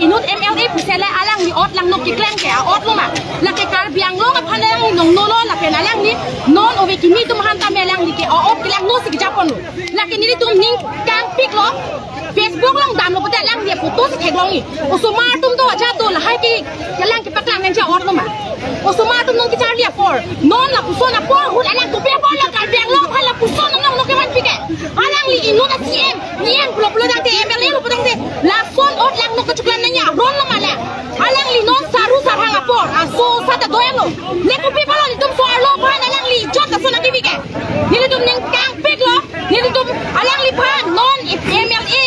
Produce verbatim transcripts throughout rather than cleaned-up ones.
Inut M L A pusitame alangli ot langno keklem ke a-ot lo ma. Lake Karbi Anglong aphan alangli nongno lo lapen alangli non ove kimi atum aphan tame alangli ke a-ot kelangno si kejaponlo. Lake nelitum ning kangpiklo. Facebook along damlo pute alangli photo si theklongji. Osomar atum do aja do lahai ke alang kepaklang nangji a-ot lo ma. Osomar atum nangkecharli apor. Non lapuson apor ahut alang kopi apor lo Karbi Anglong aphan lapuson nongno kevanpi ke. Alangli inut a-C M, E M pulo pulo tangte M L A lo pulo tangte lason ot langno kechoklam nangji aron lo ma la. Alangli non saru sarhang apor, aso sata doyang lo. Le kopi apor lo nelitum so-arlo aphan alangli ijot lason nangkepi ke. Nelitum ning kangpiklo, nelitum alangliphan non M L A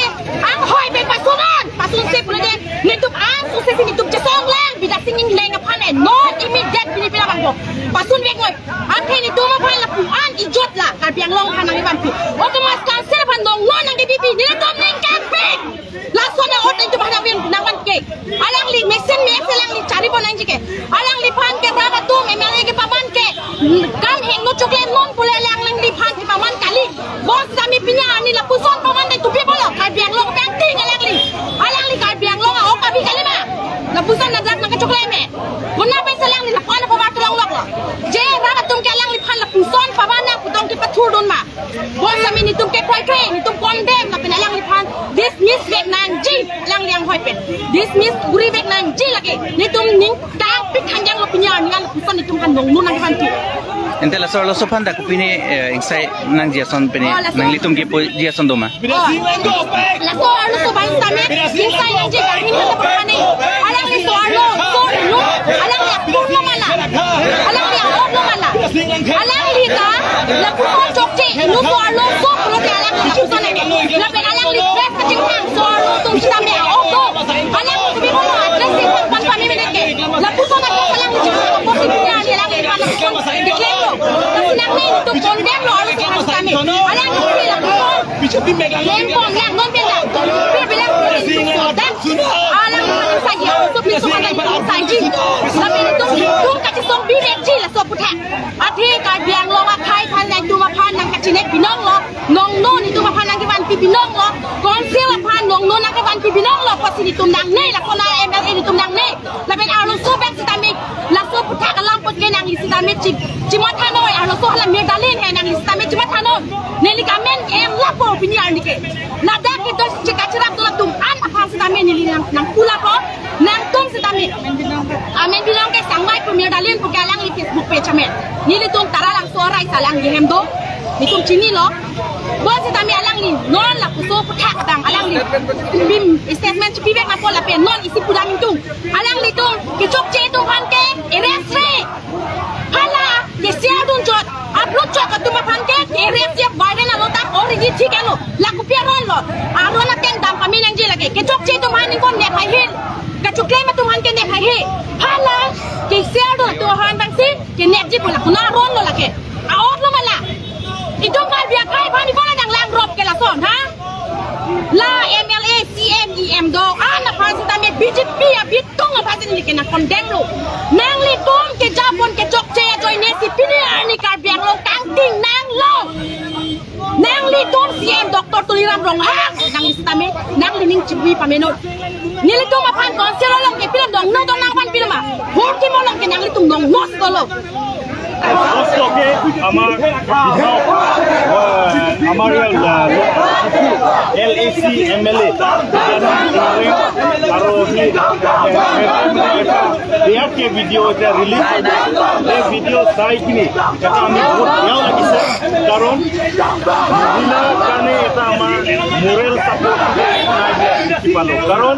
anghoi pen pasun an, pasunse pulote nelitum angsose si nelitum chesong lang, Bidya Sing Engleng aphan non immediate pini pila bangpo. Pasunvek noi. Athe nelitum aphan lapu-an ijot la Karbi Anglong aphan nangvanpi. Autonomous Council aphan nongno nangkepipi, nelitum ning kangpik. Lason a-ot nelitum aphan nangvin nangvan ke. Alangli mesen mes alangli charipon nangji ke. Alangliphan ke rat atum M L A kepaman ke. Kam hingno chokle non pule alangliphan kepaman kali. Bonsitame pini arni lapuson paman de tupi bolo Karbi Anglong pangting alangli. Alangli Karbi Anglong a-ok abi kali ma. Lapuson nangdak nangkechokle me. Kona pensi alangli lapuan apa batu longlok lo. Je rat atum ke alangliphan lapuson paman na putong kepathurdun ma. Bonsitame nelitum ke kroikre, nelitum condemn lapen alangliphan dismiss vek nangji, alangli anghoi pen. Dismiss guri vek nangji lake. Nelitum ning kangpik hanjang lo pini arni lapuson nelitum aphan nongno nangvanpi. Ante laso-arloso aphan ta kopine, eh, ingsai nangji ason pine, oh, laso, nanglitum kepoji ason do ma? Oh. Laso-arloso abang sitame ingsai nangji karhin kata pemane. Alangli so-arloso inut, alangli apor lo ma la. Alangli a-ok lo ma la. Alangli ta lapuson chokche inut so-arloso pulote alangli lapuson nangke. Lapen alangli press kachingthang so-arlo atum sitame a-ok do. Alangli kopi apor lo address si pan pan pame meneke. Lapuson address alangli chingthang apotsi pini arni alangli pan lapuson declare lo. Lasi nangne nelitum condemn lo arloso aphan sitame. Alangli kopi lapuson Lempon lang non pen lang. Pir bilang pir bilang so dan alang saji, so pir so alang saji. Tapi nelitum nelitum kachesong bivekji laso aputhak. Athe Karbi Anglong akhei aphan nangtum aphan nangkachinek binong lo. Nongno nelitum aphan nangkevanpi binong lo. Council aphan nongno nangkevanpi binong lo. Apotsi nelitum nangne, la kona M L A nelitum nangne. Lapen arloso abang sitame laso aputhak alam apot ke nangli sitame chi, chimatha noi, arloso hala Mir Dalin he, nangli sitame chimatha noi. Neli kamen em lapo pini arni ke. Ladak kedo chekachirap do latum an aphan sitame neli nang, nangpu lapo. Nangtum sitame amen binong ke Sangmai pu Mir Dalin pu ke alangli Facebook page amen. Nelitum Taralangso arai salang yehem do. Nelitum chinilo. Bonsitame alangli non lapuson aputhak abang alangli bim statement chipivek lapo lapen non isi pudam ingtung. Alanglitum kechokche atum aphan ke arrest re. Hala ke-share dunchot, upload chot atum aphan ke arrest re, viral alo ta already thik alo. La kopi aron lo. Aron ateng dam pame nangji lake. Kechokche atum aphan ingkon nek haihe. Kachoklem atum aphan ke nek haihe. Hala ke-share dun atum aphan abangsi kenekji pu la kona aron lo lake. A-ok lo ma la. Itum Karbi akhei aphan ikona dang langrop ke lason, ha? La M L A, C M, E M do, an aphan sitame B J P abitung aphan sitame neli ke nang condemn lo. Nanglitum kejapon kechokche ajoine si pini arni Karbi Anglong kangting nanglo. Nanglitum C M Doctor Tuliram Ronghang, nangli sitame, nangli ning chibi pamenon. Nelitum aphan council along ke pilo dong, no dong nang aphan pilo ma. Hor kimo along ke nanglitum dong, no solo. স্পষ্টকে আমাৰ বিধায়ক, আহ, আমাৰ ইয়াৰ, আহ, এল এ C M L এ আৰু সি, এ, এ, বেয়াকে ভিডিঅ' এটা ৰিলিজ, এই ভিডিঅ' চাই কিনি এটা আমি বহুত বেয়াও লাগিছে, কাৰণ মহিলাৰ কাৰণে এটা আমাৰ মৰেল ছাপোৰ্ট নাই বুলি আমি দেখি পালোঁ। কাৰণ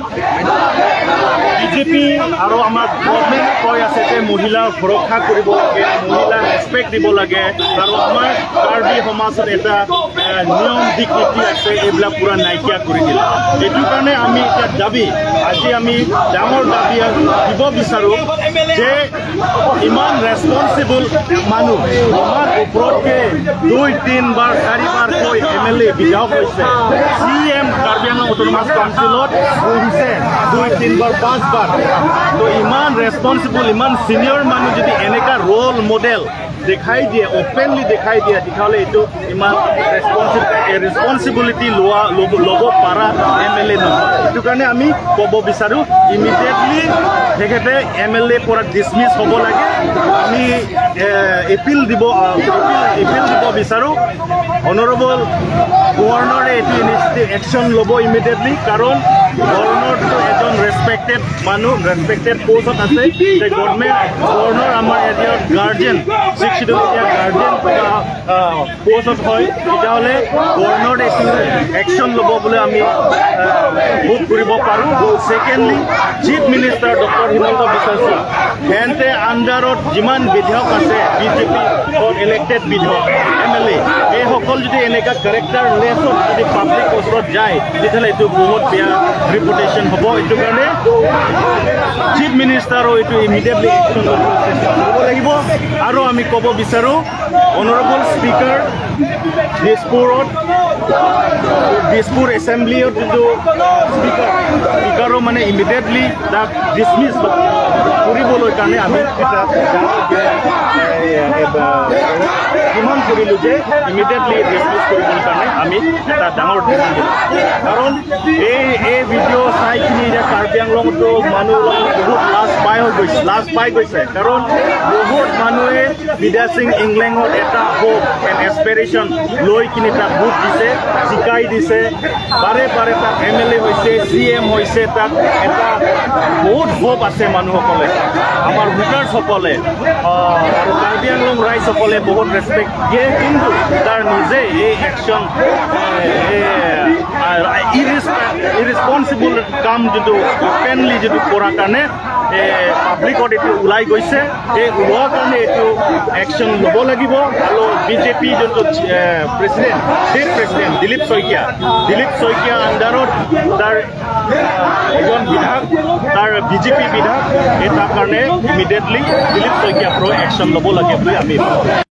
বিজেপি আৰু আমাৰ গভৰ্ণমেণ্ট কৈ আছে যে মহিলাৰ সুৰক্ষা কৰিব লাগে, মহিলাক ৰেচপেক্ট দিব লাগে, আৰু আমাৰ কাৰ্বি সমাজত এটা, এ, নিয়ম ৰীতি নীতি আছে, এইবিলাক পূৰা নাইকিয়া কৰি দিলে। এইটো কাৰণে আমি এতিয়া দাবী, আজি আমি ডাঙৰ দাবী দিব বিচাৰোঁ যে ইমান ৰেচপনচিবল মানুহ, আমাৰ ওপৰতকে দুই, তিন বাৰ, চাৰি বাৰকৈ এম এল এ বিধায়ক হৈছে, চি এম কাৰ্বি আংলং অট'নমাছ কাউন্সিলত বহিছে দুই, তিন বাৰ, পাঁচ বাৰ। তো ইমান ৰেচপনচিবল, ইমান ছিনিয়ৰ মানুহ যদি এনেকা ৰোল মডেল দেখাই দিয়ে, অপেনলি দেখাই দিয়ে, তেতিয়াহ'লে এইটো ইমান ৰেছপনচিব-, এ, ৰেছপনচিবিলিটি লোৱা, ল'ব, ল'ব পাৰা এম এল এ নহয়। সেইটো কাৰণে আমি ক'ব বিচাৰোঁ, ইমিডিয়েটলি তেখেতে এম এল এ পৰা ডিছমিছ হ'ব লাগে। আমি, এ, এপিল দিব, আ, এপিল, এপিল দিব বিচাৰোঁ। অনাৰেবল গভৰ্ণৰে এইটো ইনিচিয়েটিভ একশ্যন ল'ব ইমিডিয়েটলি, কাৰণ গভৰ্ণৰটো এজন ৰেছপেক্টেড মানুহ, ৰেছপেক্টেড পষ্টত আছে। যে গভৰ্ণমেণ্ট, গভৰ্ণৰ আমাৰ এৰিয়াৰ গাৰ্জেন, ছিক্স শ্বিডিউল এৰিয়াৰ গাৰ্জেন, আ, পষ্টত হয়, তেতিয়াহ'লে গভৰ্ণৰ এইটো একশ্যন ল'ব বুলি আমি, আহ, হোপ কৰিব পাৰোঁ। Secondly, chief minister doctor Himanta বিশ্ব শৰ্মা, সিহঁতে আণ্ডাৰত যিমান বিধায়ক আছে, বি জে পি ইলেক্টেড বিধায়ক, এম এল এ, এইসকল যদি এনেকুৱা কেৰেক্টাৰলেছত যদি পাব্লিক ওচৰত যায়, তেতিয়াহ'লে এইটো বহুত বেয়া ৰেপুটেশ্যন হ'ব। এইটো কাৰণে চিফ মিনিষ্টাৰো এইটো ইমিডিয়েটলি একশ্যন ল'ব লাগিব। আৰু আমি ক'ব বিচাৰোঁ, অনাৰেবল স্পীকাৰ, দিছপুৰত, দিছপুৰ এছেম্বলিৰ যিটো স্পীকাৰ, স্পীকাৰো মানে ইমিডিয়েটলি তাক ডিছমিছ কৰিবলৈ কাৰণে আমি এটা, এ, এ, এ, ডিমাণ্ড কৰিলোঁ যে ইমিডিয়েটলি ডিছমিছ কৰিবলৈ কাৰণে আমি এটা ডাঙৰ ডিমাণ্ড দিলোঁ। কাৰণ এই, এই ভিডিঅ' চাই কিনি এতিয়া কাৰ্বি আংলঙতো মানুহ বহুত লাজ পাই হৈ গৈছে, লাজ পাই গৈছে। কাৰণ বহুত মানুহে বিদ্যা সিং ইংলেঙত এটা হোপ এণ্ড এছপিৰেশ্যন লৈ কিনি তাক ভোট দিছে, জিকাই দিছে, বাৰে বাৰে তাক এম এল এ হৈছে, চি এম হৈছে, তাক এটা বহুত হোপ আছে মানুহসকলে, আমাৰ ভোটাৰ্ছসকলে, আহ, আৰু কাৰ্বি আংলং ৰাইজসকলে বহুত ৰেচপেক্ট দিয়ে, কিন্তু তাৰ নিজে এই একশ্যন, ইৰেচপনচিবল কাম যিটো অপেনলি যিটো কৰাৰ কাৰণে, এ, পাব্লিকত এইটো ওলাই গৈছে। এই ওলোৱাৰ কাৰণে এইটো একশ্যন ল'ব লাগিব। আৰু বি জে পি যোনটো, এ, প্ৰেচিডেণ্ট, ষ্টেট প্ৰেচিডেণ্ট দিলীপ শইকীয়া, দিলীপ শইকীয়া আণ্ডাৰত তাৰ, এ, এজন বিধায়ক, তাৰ বি জে পি বিধায়ক, এই তাৰ কাৰণে ইমিডিয়েটলি দিলীপ শইকীয়াৰ পৰা একশ্যন ল'ব লাগে বুলি আমি